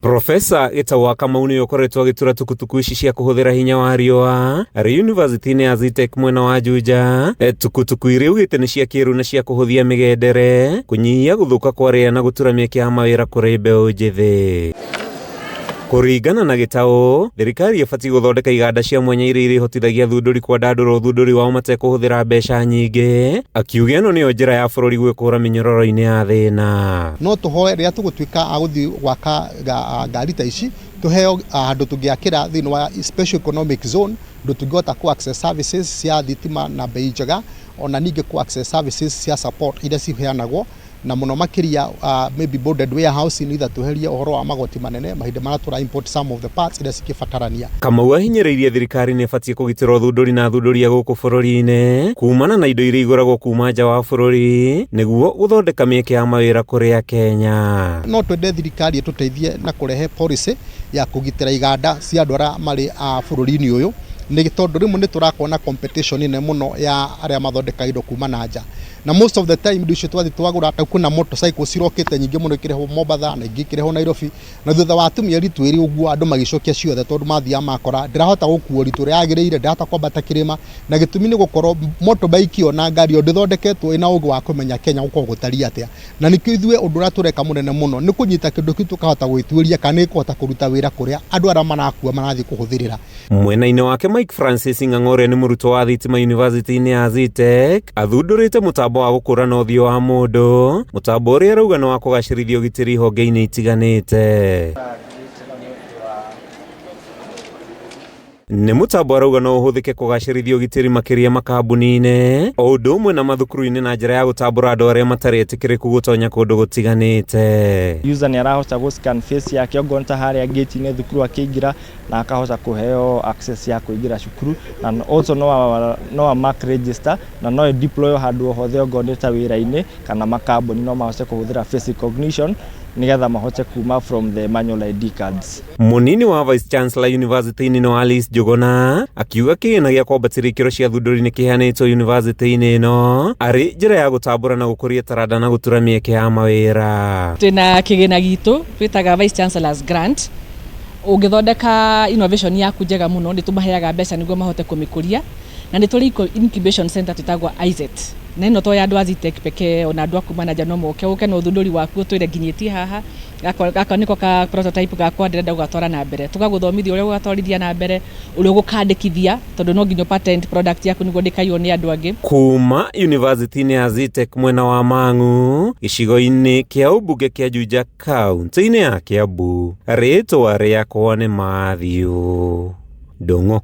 Profesa Gitau wa Kamau nĩwe ũkoretwo agĩtura tukutuku ici cia kũhũthĩra hinya wa riũa arĩ yunivasĩtĩ-inĩ ya Zetech mwena wa Juja. Tukutuku iria augĩte nĩ cia kĩrĩu na cia kũhũthia mĩgendere, kũnyihia gũthũka kwa rĩera na gũtura mĩeke ya mawĩra kũrĩ mbeũ njĩthĩ. Kũringana na Gĩtaũ, thirikari ĩbatiĩ gũthondeka iganda cia mwanya iria irĩhotithagia athundũri kwandandũra ũthundũri wao matekũhũthĩra mbeca nyingĩ, akiuga ĩno nĩyo njĩra ya bũrũri gwĩkũra mĩnyororo-inĩ ya thĩna. No tũhoe rĩrĩa tũgũtuĩka a gũthiĩ gwaka ngari ta ici, tũheo handũ tũngĩakĩra thĩinĩ wa special economic zone, ũndũ tũngĩhota kũ access services cia thitima na bei njega, ona ningĩ kũ access services cia support iria ciheanagwo, na mũno makĩria maybe bonded warehouse nĩgetha tweherie ũhoro wa magoti manene mahinda marĩa tũra import some of the parts iria cingĩbatarania. Kamau ahinyĩrĩirie thirikari nĩ ĩbatiĩ kũgitĩra ũthundũri na athundũri a gũkũ bũrũri-inĩ kumana na indo iria igũragwo kuma nja wa bũrũri nĩguo gũthondeka mĩeke ya mawĩra kũrĩ Akenya. No twende thirikari ĩtũteithie na kũrehe policy ya kũgitĩra iganda cia andũ arĩa marĩ a bũrũri-inĩ ũyũ, nĩ tondũ rĩmwe nĩ tũrakorwo na competition nene mũno ya arĩa mathondekaga indo kuma na nja. Na most of the time indo icio twathiĩ twagũra, ta kwĩna motorcycle cirokĩte nyingĩ mũno ikĩrehwo Mombatha na ingĩ ikĩrehwo Nairobi, na thutha wa tũmĩeri twĩrĩ ũguo andũ magĩcokia ciothe tondũ mathiaga makora ndĩrahota gũkua ũritũ ũrĩa yagĩrĩire, ndĩrahota kwambata kĩrĩma, na gĩtũmi nĩ gũkorwo motorbike ĩyo na ngari ĩyo ndĩthondeketwo ĩna ũgĩ wa kũmenya Kenya gũkoragwo gũtariĩ atĩa. Na nĩkĩo ithuĩ ũndũ ũrĩa tũreka mũnene mũno nĩ kũnyita kĩndũ kĩu tũkahota gũgĩtuĩria kana nĩ gĩkũhota kũruta wĩra kũrĩa andũ arĩa marakua marathiĩ kũhũthĩrĩra. Mwena-inĩ wake Mike Francis Ng'ang'a ũrĩa nĩ mũrutwo wa thitima yunivasĩtĩ-inĩ ya Zetech athundũrĩte mũtambo wa gũkũrana ũthiũ wa mũndũ, mũtambo ũrĩa arauga nĩ wa kũgacĩrithia ũgitĩri honge-inĩ itiganĩte. Nĩ mũtambo arauga no ũhũthĩke kũgacĩrithia ũgitĩri makĩria makambuni-inĩ o ũndũ ũmwe na mathukuru-inĩ na njĩra ya gũtambũra andũ arĩa matarĩ etĩkĩrĩku gũtonya kũndũ gũtiganĩte. User nĩ arahota gũ scan face yake ongorwo nĩ ta harĩa gate-inĩ thukuru akĩingĩra, na akahota kũheo access ya kũingĩra cukuru, na also no a mark register na no ĩ deploy handũ o hothe ongorwo nĩ ta wĩra-inĩ kana makambuni, no mahote kũhũthĩra face recognition nĩgetha mahote kuma from the manual ID cards. Mũnini wa Vice Chancellor University-inĩ ĩno Alice Njũgũna akiuga kĩgĩna gĩa kwambatĩria ikĩro cia athundũri nĩ kĩheanĩtwo yunivasĩtĩ-inĩ ĩno arĩ njĩra ya gũtambũra na gũkũria taranda na gũtura mĩeke ya mawĩra. Twĩna kĩgĩna gitũ twĩtaga Vice Chancellor's Grant. Ũngĩthondeka innovation yaku njega mũno, nĩ tũmaheaga mbeca nĩguo mahote kũmĩkũria. Na nĩ tũrĩ incubation center twĩtagwo IZET. Na ĩno to ya andũ a Zetech pekee, ona andũ a kuma na nja no moke, ũke na ũthundũri waku ũtwĩre nginyĩtie haha, gaka nĩko ka prototype gakwa ndĩrenda gũgatwara na mbere. Tũgagũthomithia ũrĩa ũgũgatwarithia na mbere, ũrĩa ũgũkandĩkithia, tondũ no nginya patent product yaku nĩguo ndĩkaiywo nĩ andũ angĩ. Kuma yunivasĩtĩ-inĩ ya Zetech mwena wa Mang'u, gĩcigo-inĩ kĩa ũmbunge kĩa Juja kaunti-inĩ ya Kiambu, rĩtwa rĩakwa nĩ Matthew Ndung'u.